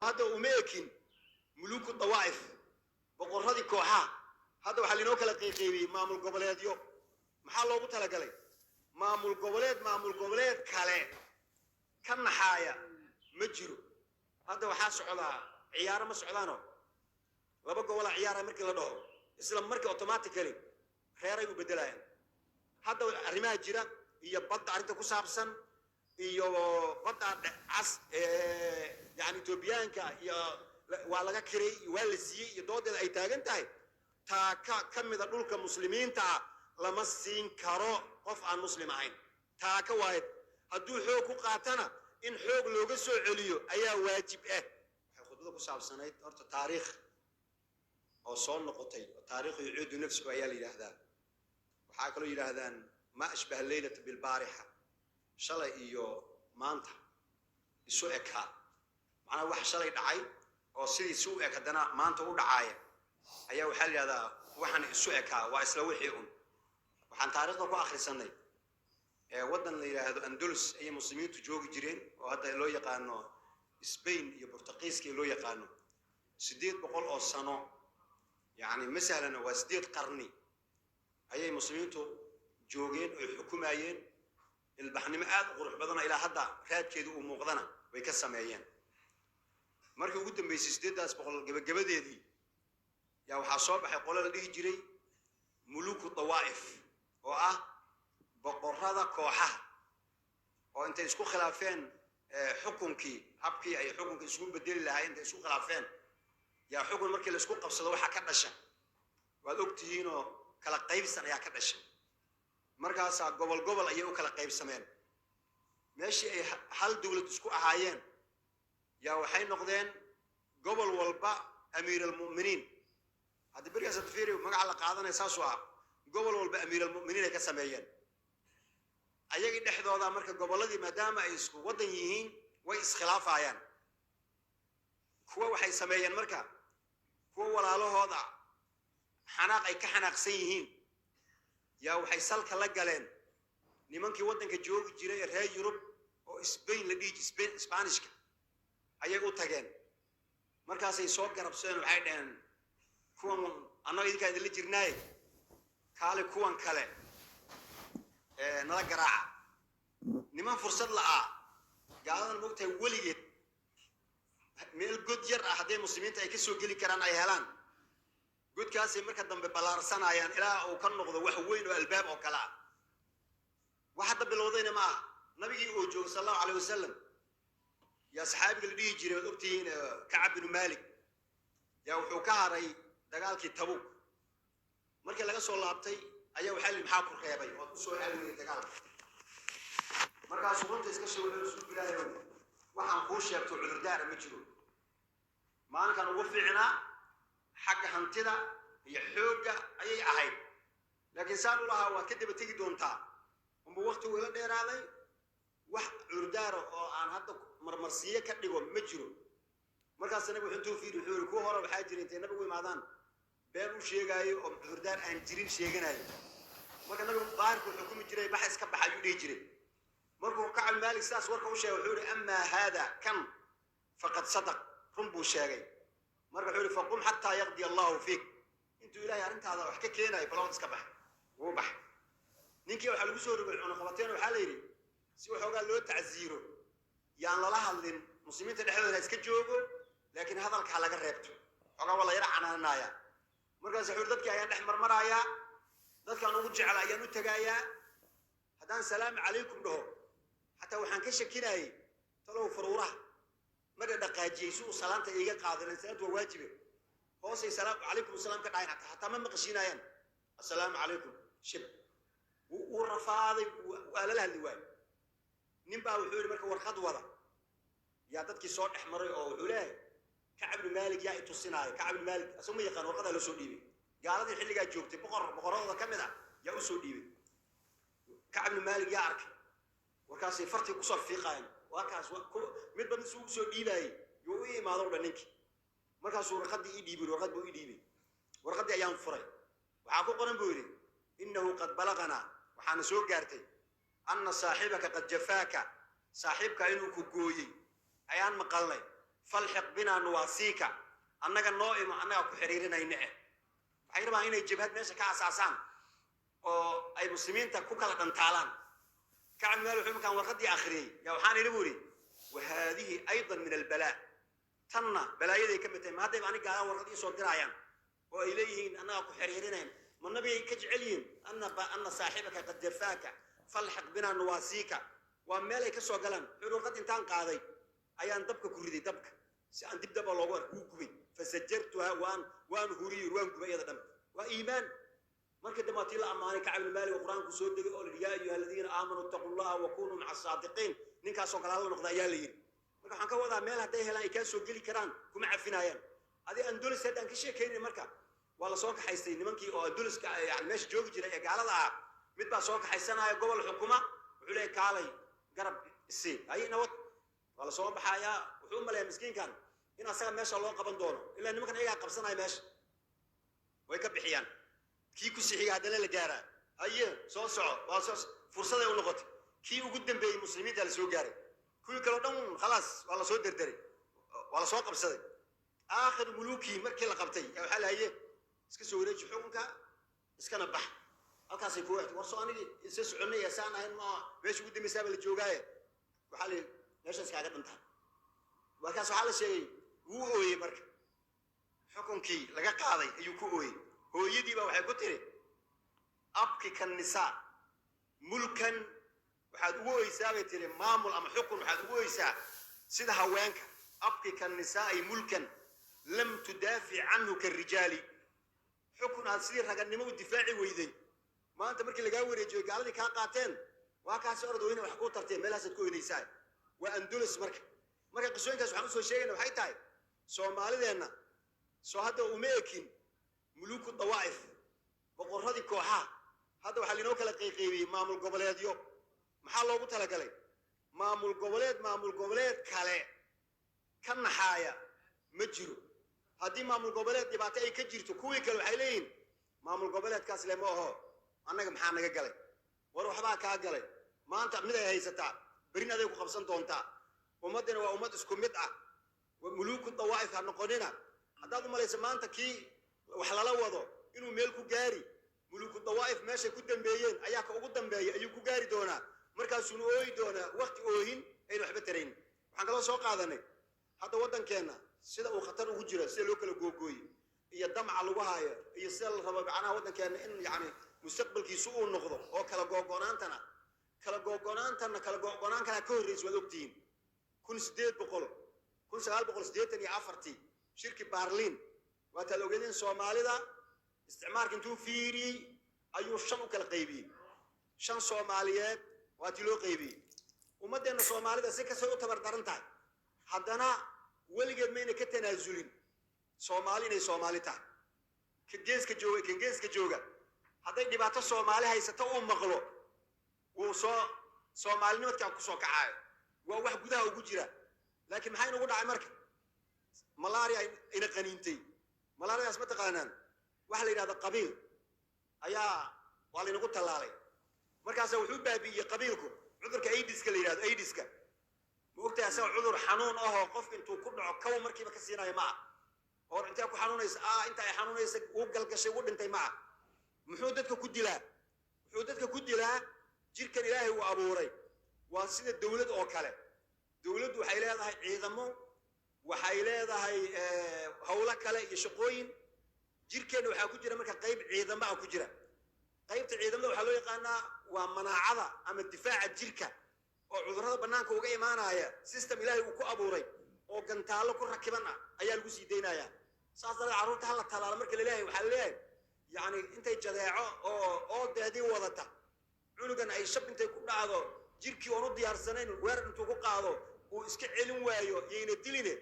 Hadda uma ekin muluku dawaa'if, boqorradii kooxaha. Hadda waxaa lainoo kala qayqaybiyey maamul goboleedyo. Maxaa loogu talagalay? Maamul goboleed maamul goboleed kale ka naxaaya ma jiro. Hadda waxaa socdaa ciyaaro, ma socdaano? Laba gobolaa ciyaara markii la dhaho, isla markii automatically reeray u beddelayaan. Hadda arrimaha jira iyo badda, arrinta ku saabsan iyo badda cas, yani Etoobiyaanka iyo waa laga kiray iyo waa la siiyey iyo doodeeda ay taagan tahay, taa ka mida dhulka muslimiinta ah lama siin karo qof aan muslim ahayn. Taa ka waayad hadduu xoog ku qaatana, in xoog looga soo celiyo ayaa waajib ah. Waxay khudbada ku saabsanayd horta taariikh oo soo noqotay, oo taariikhu yuciidu nafsuhu ayaa la yidhaahdaa. Waxaa kaloo yidhaahdaan ma ashbaha leylata bilbaarixa, shalay iyo maanta isu ekaa. Macnaha wax shalay dhacay oo sidii si u eg haddana maanta u dhacaaya ayaa waxaa la yidhahdaa waxaan isu ekaa, waa isla wixii un. Waxaan taariikhda ku akhrisanay waddan la yidhaahdo Andalus ayay muslimiintu joogi jireen, oo hadda loo yaqaano Spain iyo Bortuqiiska loo yaqaano. 800 oo sano, yacni ma sahlana, waa 8 qarni ayay muslimiintu joogeen oy xukumayeen. Ilbaxnimo aad u qurux badanoo ilaa hadda raadkeedu uu muuqdana way ka sameeyeen. Markii ugu dambeysay, 800 gebagabadeedii, yaa waxaa soo baxay qolo la dhihi jiray muluku dawaa'if, oo ah boqorrada kooxaha, oo intay isku khilaafeen xukunkii, habkii ay xukunka isku bedeli lahaayeen intay isku khilaafeen. Yaa xukun markii la isku qabsado waxaa ka dhasha waad og tihiinoo, kala qaybsan ayaa ka dhasha. Markaasaa gobol gobol ayay u kala qaybsameen. Meeshii ay hal dowlad isku ahaayeen yaa waxay noqdeen gobol walba amiir almu'miniin. Hadda berigaas hadda fiiri magaca la qaadanaya saasuu ah, gobol walba amiir almu'miniin ay ka sameeyeen ayagii dhexdooda. Marka gobolladii, maadaama ay isku waddan yihiin, way iskhilaafayaan. Kuwa waxay sameeyeen marka kuwa walaalahooda xanaaq ay ka xanaaqsan yihiin yaa waxay salka la galeen nimankii waddanka joogi jiray ee reer Yurub, oo Spain la dhihi, Spain Sbaanishka ayay u tageen. Markaasay soo garabsadeen, waxay dhaheen: "Kuwan annaga idinkaa idinla jirnaaye, kaali kuwan kale nala garaaca." Niman fursad la'aa gaaladan moogtahay, weligeed meel god yar ah hadday muslimiinta ay ka soo geli karaan ay helaan, godkaasay marka dambe ballaarsanayaan ilaa uu ka noqdo wax weyn oo albaab oo kale ah. Wax hadda bilowdayna ma aha. Nabigii oo jooga sal Allahu alayh wasalam yaa saxaabiga la dhihi jiray, waad ogtihiin, Kacab binu Malik, yaa wuxuu ka haray dagaalkii Tabuuk. Markii laga soo laabtay ayaa waxaa lihi: "Maxaa ku reebay ood usoo aaweyday dagaalka?" Markaasuu runta iska sheegay. Wuxuu: "Rasuulka Ilaahay, waxaan kuu sheegto cudurdaara ma jiro. Maalinkan ugu fiicnaa xagga hantida iyo xoogga ayay ahayd, laakiin saan u lahaa waad ka daba tegi doontaa unba waktigu ila dheeraaday. Wax cudurdaara oo aan hadda marmarsiiye ka dhigo ma jiro." Markaas nabigu intuu fiiri wuxuu yidhi: "Kuwa hore waxaa jira intay nabigu imaadaan been u sheegaayo oo cudurdaar aan jirin sheeganayo." Marka nabigu daahirku xukumi jiray, "Baxa, iska baxa," ayuu dhihi jiray. Markuu Kacab Maalik sidaas warka u sheegay, wuxuu yidhi: "Amaa haada kan faqad sadaq," run buu sheegay. Marka wuxuu yidhi: "Faqum xataa yaqdi Allahu fiik," intuu Ilaahay arrintaada wax ka keenayo balawad iska bax. Wuu bax ninkii. Waxaa lagu soo rogay cunaqabateen. Waxaa la yidhi si waxoogaa loo tacsiiro yaan lala hadlin, muslimiinta dhexdooda ha iska joogo, laakiin hadalka ha laga reebto, xoogaa waa la yara canaanaya. Markaas wuxuu yidhi: "Dadkii ayaan dhex marmarayaa, dadkaan ugu jecla ayaan u tegaayaa. Haddaan salaamu calaykum dhaho, xataa waxaan ka shakinayay talow faruuraha ma dhaqaajiyey si uu salaanta iiga qaado, ilan salaantu waa waajibe. Hoosay salaam calaykum asalaam ka dhahayn, xataa ma maqashiinayaan assalaamu calaykum." Shib wuu rafaaday, waa lala hadli waayo. Nin baa wuxuu yidhi marka warqad wada yaa dadkii soo dhex maray, oo wuxuu leeyahay: "Kacab ibnu Maalik yaa i tusinaayo?" Kacab ibnu Maalik asagu ma yaqaan, warqadaa loo soo dhiibay. Gaaladii xilligaa joogtay boqor boqoradooda ka mid ah yaa u soo dhiibay. "Kacab ibnu Maalik yaa arkay?" Warkaasay fartii kusoo fiiqaayeen. Waa kaas midba mid suu usoo dhiibaayey yuu u imaado dhan ninkii. Markaasuu warqaddii ii dhiibay. Warqad buu ii dhiibay, warqaddii ayaan furay. Waxaa ku qoran, buu yidhi: "Innahu qad balaganaa," waxaana soo gaartay, "anna saaxibaka qad jafaaka," saaxiibka inuu ku gooyey ayaan maqalnay. Falxiq binaa nuwaasiika, annaga noo imo, annaga ku xiriirinayna. Waxay rabaan inay jabhad meesha ka asaasaan oo ay muslimiinta ku kala dhantaalaan. Kacab Maalik wuxuu markaan warqaddii akhriyey yaa waxaan idhi, buu yidhi, wa haadihi aydan min albalaa, tanna balaayaday ka mid tahay. Ma haddayba anig gaalaan warqad ii soo diraayaan oo ay leeyihiin annaga ku xiriirinayn, ma nabigay ka jecel yihiin? Ana saaxibaka qad jafaaka, falxiq binaa nuwaasiika. Waa meel ay ka soo galaan. Wuxuu warqad intaan qaaday ayaan dabka ku riday, dabka si aan dib daba loogu arko, wuu gubay. Fasajartuha, waan huriyey, waan gubay iyada dhan. Waa iimaan. Markii dambe waa tii la ammaanay Kacab ibn Maalik oo Qur-aanku soo degay oo la yidhi, yaa ayuha aladiina aamanuu ittaquu llaha wa kunuu maca asaadiqiin. Ninkaasoo kale hala noqda ayaa la yidhi. Marka waxaan ka wadaa, meel hadday helaan ay kaa soo geli karaan, kuma cafinaayaan. Adi Andalusi haddaan ka sheekaynin, marka waa la soo kaxaystay nimankii oo Andaluska, yani meesha joogi jiray ee gaalada ah. Mid baa soo kaxaysanaya gobol xukuma, wuxuu leeyahay, kaalay garab isi ay nabad. Waa la soo baxayaa. Wuxuu u maleeyaa miskiinkan in asaga meesha loo qaban doono, ilaa nimankan iyagaa qabsanaya meesha, way ka bixiyaan. Kii ku sixiga haddana la gaaraa, haye soo soco, waa soo fursaday u noqotay. Kii ugu dambeeyey muslimiinta la soo gaaray, kuwii kaleo dhan khalaas waa la soo derderay, waa la soo qabsaday. Aakhir muluukii markii la qabtay yaa waxaa la, haye iska soo wareeji xukunka, iskana bax. Halkaasay ku war soo anigii isa soconay ee saan ahayn, ma meesha ugu dambaysaaba la joogaaye. Waxaa la yidhi, meeshaas kaaga dhantahay. Markaas waxaa la sheegay wuu ooyey. Marka xukunkii laga qaaday ayuu ku ooyey. Hooyadii baa waxay ku tiri, abki kan nisaa mulkan, waxaad ugu oysaa, bay tiri, maamul ama xukun waxaad ugu oysaa sida haweenka. Abki kan nisaai mulkan lam tudaafic canhu karijaali, xukun aad sidii raganimo u difaaci weyday, maanta markii lagaa wareejiyo gaaladii kaa qaateen, waa kaasi orod weyne wax kuu tarteen, meelahaasaad ku oynaysaa. Waa Andulus. Marka qisooyinkaas waxaan usoo sheegayna waxay tahay, soomaalideenna soo hadda uma ekin muluuku dawaa'if, boqorradii kooxaha. Hadda waxaa lainoo kala qayqaybiyey maamul goboleedyo. Maxaa loogu talagalay? Maamul goboleed maamul goboleed kale ka naxaaya ma jiro. Haddii maamul goboleed dhibaato ay ka jirto, kuwii kale waxay leeyihiin, maamul goboleedkaas le ma aho, annaga maxaa naga galay? War waxbaa kaa galay. Maanta mid ay haysataa, berin aday ku qabsan doontaa. Ummaddina waa ummad isku mid ah. Muluuku dawaa'if ha noqonina. Haddaad u malayso maanta kii wax lala wado inuu meel ku gaari, muluuku dawaa'if meeshay ku dambeeyeen ayaa ka ugu dambeeya ayuu ku gaari doonaa. Markaasuuna ooyi doonaa wakti oohin ayna waxba tarayn. Waxaan kaloo soo qaadanay hadda waddankeenna sida uu khatar ugu jiro, sida loo kala googooyey iyo damca lagu haayo iyo sida la rabo macnaha waddankeenna in yacni mustaqbalkiisu uu noqdo oo kala googo'naantana kala googo'naantana kala googonaan kalaa ka horreysa. Waad ogtihiin, 1800, 1984-tii shirki Baarliin waataad ogeedeen. Soomaalida isticmaarka intuu fiiriyey ayuu shan u kala qaybiyey. Shan Soomaaliyeed waatii loo qaybiyey. Ummaddeenna Soomaalida si kastay u tabar daran tahay, haddana weligeed mayna ka tanaasulin Soomaali inay Soomaali tahay. Ka geeska jooga, kan geeska jooga, hadday dhibaato Soomaali haysato uu maqlo, wuu soo soomaalinimadkaa kusoo kacaayo. Waa wax gudaha ugu jira. Laakiin maxay inugu dhacay marka? Malaria ina qaniintay. Malaariadaas ma taqaanaan? Waxa la yidhahda qabiil ayaa waa laynagu tallaalay. Markaasa wuxuu baabi'iyey qabiilku cudurka aidiska la yidhahdo. Aidiska ma ogtahay? Asaga cudur xanuun ahoo qofka intuu ku dhaco kaw markiiba ka siinayo ma ah, oo intee ku xanuunaysa, inta ay xanuunaysa uu galgashay, uu dhintay ma ah. Muxuu dadka ku dilaa? Wuxuu dadka ku dilaa, jirkan Ilaahay uu abuuray waa sida dowlad oo kale. Dowladdu waxay leedahay ciidamo, waxay leedahay howlo kale iyo shaqooyin. Jirkeenna waxaa ku jira marka qayb ciidamo ah ku jira. Qaybta ciidamada waxaa loo yaqaanaa waa manaacada ama difaaca jirka oo cudurrada bannaanka uga imaanaya. System Ilaahay uu ku abuuray oo gantaallo ku rakiban ah ayaa lagu sii daynayaa. Saas daraadeed carruurta hala talaalo marka la leeyahay, waxaa la leeyahay yacni intay jadeeco oo oodeedii wadata cunugan ay shab intay ku dhacdo, jirkii oon u diyaarsanayn weerar intuu ku qaado uu iska celin waayo, yayna diline,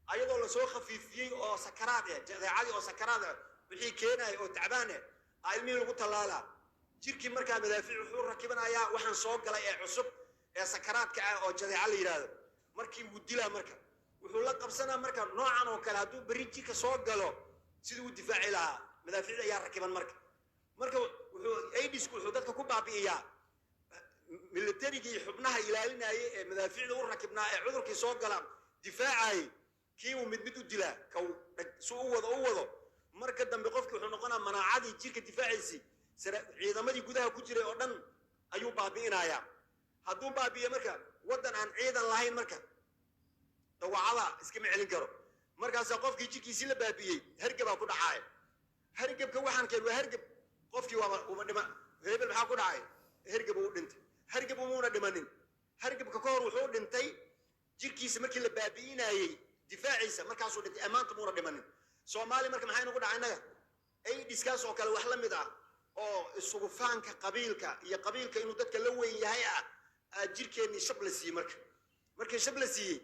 ayadoo lasoo khafiifiyey oo sakaraad eh, jadeecadii oo sakaraad eh, wixii keenaya oo tacbaan eh, aa ilmihii lagu tallaalaa. Jirkii markaa madaafiic wuxuu rakibanayaa waxaan soo galay ee cusub ee sakaraadka ah oo jadeeca la yidhaahdo. Markii wuu dilaa. Marka wuxuu la qabsanaa marka noocan oo kale hadduu berri jirka soo galo siduu u difaaci lahaa, madaafiicda ayaa rakiban. Marka wuxuu aidisku wuxuu dadka ku baabi'iyaa militarigii xubnaha ilaalinayay ee madaafiicda u rakibnaa ee cudurkii soo gala difaacayay. Kii uu mid mid u dilaa, kaw dhag su u wado u wado, marka dambe qofkii wuxuu noqonaa manaacadii jirka difaaciisii, ciidamadii gudaha ku jiray oo dhan ayuu baabi'inayaa. Hadduu baabi'iyo marka waddan aan ciidan lahayn, marka dawacada iskama celin karo. Markaasaa qofkii jirkiisii la baabi'iyey hergebaa ku dhacaaya. Hergebka waxaan keen waa hergeb, qofkii waaba uma dhima. Hebel maxaa ku dhacay? Hergeb uu dhintay. Hergeb umuuna dhimanin, hergebka ka hor wuxuu dhintay jirkiisa markii la baabi'inayey difaaciisa, markaasuu dhintay, ammaanta muuna dhimanin. Soomaali marka maxay nagu dhacay innaga? Aidiskaas oo kale wax la mid ah oo isugu faanka qabiilka iyo qabiilka inuu dadka la weyn yahay ah aa jirkeennii shab la siiyey. Marka markii shab la siiyey,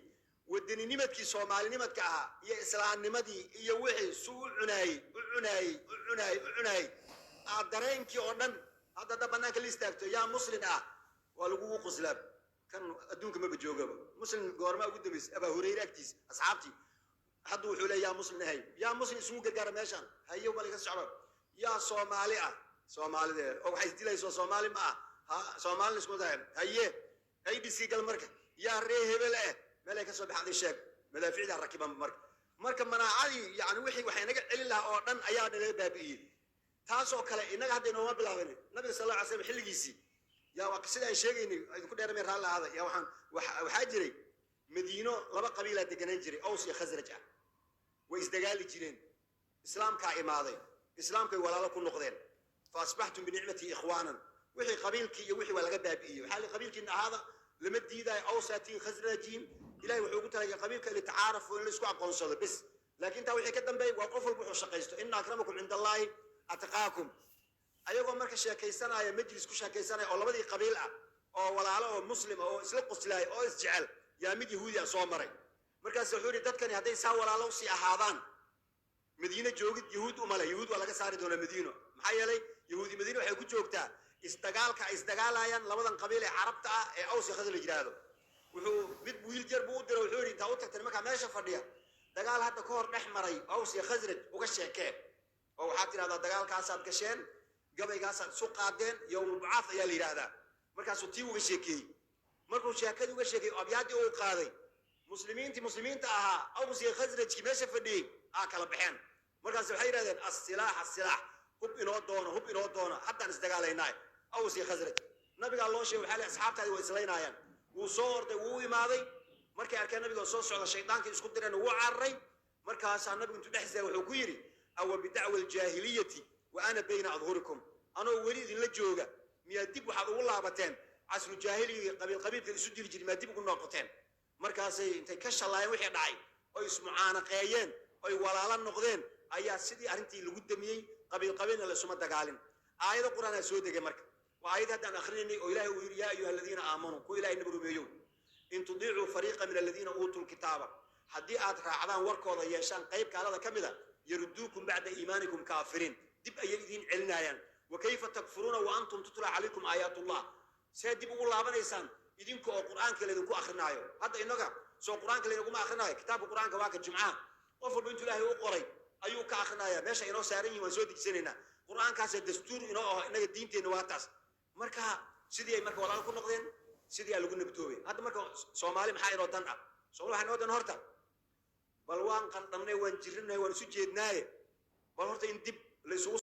wadaninimadkii soomaalinimadka ahaa iyo islaamnimadii iyo wixii su u cunaayey u cunaayey u cunaayey u cunaayey aa dareenkii oo dhan. Hadda hadda banaanka la istaagto, yaa Muslim ah, waa lagugu qoslaab. Kan adduunka maba joogaba. Muslim goormaa ugu dambeysay? Abaa Hureyre agtiisa, asxaabtii. Hadda wuxuu leeya yaa Muslim ahay, yaa Muslim isugu gargaara meeshaan hayo, bal iga socdo. Yaa Soomaali ah? Soomaalide oo waxay isdilayso Soomaali ma ah, ha Soomaalina isku tahay. Haye, aidiskii gal. Marka yaa ree hebel eh, meel ay ka soo baxaan sheeg, madaaficdaa rakiban. Marka manaacadii, yani wixii waxay naga celin lahaa oo dhan ayaa nalaga baabi'iyey. Taasoo kale innaga hadda inooma bilaaban. Nabiga sal alla alay slam xilligiisii yaa waa sida aan sheegaynay, idinku dheeramay, raalli ahaada. Yaa waxaan waxaa jiray Madiino laba qabiilaa deganaan jiray, Aws iyo Khasraj ah. Way isdagaali jireen. Islaamkaa imaaday, islaamkay walaalo ku noqdeen. Fa asbaxtum binicmatii ikhwaanan. Wixii qabiilkii iyo wixii waa laga baabi'iyey. Waxaa li qabiilkiina ahaada lama diidaayo, awsaatiin khasrajiin. Ilahay wuxuu ugu talagalay qabiilka litacaarafu, in la isku aqoonsado bes, laakiin taa wixii ka dambeeyay waa qof walba wuxuu shaqaysto. Ina akramakum cinda Allahi atqaakum. Ayagoo marka sheekaysanaya, majlis ku sheekaysanaya oo labadii qabiil ah oo walaalo oo Muslim oo isla qoslaaya oo isjecel, yaa mid Yahuudi ah soo maray. Markaas wuxuu yidhi, dadkani hadday saa walaalo usii ahaadaan, Madiine joogid Yahuud umale, Yahuud waa laga saari doonaa Madiino. Maxaa yeelay Yahuudi Madiine waxay ku joogtaa isdagaalka ay isdagaalayaan labadan qabiil ee Carabta ah ee Aws iyo Khasraj la yidhaahdo. Wuxuu mid wiil jar buu u diray, wuxuu yidhi, intaa u tagtay nimankaa meesha fadhiya, dagaal hadda ka hor dhex maray Aws iyo Khasraj uga sheekee, oo waxaad tidhahdaa dagaalkaasaad gasheen, gabaygaasaad isu qaadeen, yowmulbucaaf ayaa la yidhaahdaa. Markaasuu tii uga sheekeeyey. Markuu sheekadii uga sheekeeyey, abyaaddii uu qaaday, muslimiintii muslimiinta ahaa Aws iyo Khasrajkii meesha fadhiyey aa kala baxeen. Markaas waxay yidhahdeen, asilaax asilaax, hub inoo doono, hub inoo doono, haddaan isdagaalaynaa Aws iyo Khasraj. Nabigaa loo sheegay, waxaa li asxaabtaadi way islaynaayaan. Wuu soo orday, wuu u imaaday. Markay arkeen nabiga soo socda, shaydaankii isku direen, wuu cararay. Markaasaa nabigu intuu dhex istaagay wuxuu ku yidhi, awa bidacwa aljaahiliyati wa ana bayna adhurikum? Anoo weli idinla jooga miyaa dib waxaad ugu laabateen casru jaahiligi, qabiil qabiilka isu dili jiri, miyaa dib ugu noqoteen? Markaasay intay ka shallaayeen wixii dhacay oy ismucaanaqeeyeen oy walaalo noqdeen, ayaa sidii arrintii lagu damiyey. Qabiil qabiilna la isuma dagaalin. Aayado Qur-aanaa soo degay. Marka waa aayad haddaan akrinaynay oo Ilahay uu yidhi, yaa ayuha aladiina aamanuu, kuwa Ilahay nabi rumeeyow, in tudiicuu fariiqa min aladiina uutuu lkitaaba, haddii aad raacdaan, warkooda yeeshaan qayb gaalada ka mid a, yaruduukum bacda iimaanikum kaafiriin, dib ayay idiin celinayaan. Wa kayfa takfuruuna wa antum tutla calaykum aayaatullah? See dib ugu laabanaysaan idinka oo Qur'aanka laydinku akrinaayo? Hadda innaga soo Qur'aanka laynaguma akrinaayo? Kitaabka Qur'aanka waa ka Jimcaha, qof walba intuu Ilaahay u qoray ayuu ka akrinaya. Meesha inoo saaran yihin waan soo dejisanaynaa. Qur'aankaasa dastuur inoo aho innaga, diinteenna waa taas. Marka sidii ay marka walaalo ku noqdeen, sidii aa lagu nabdoobay. Hadda marka Soomaali maxaa inoo dan ah? Soomaali waxaa inoo dan horta, bal waan qaldhamnay, waan jirrinay, waan isu jeednaaye, bal horta in dib la isugu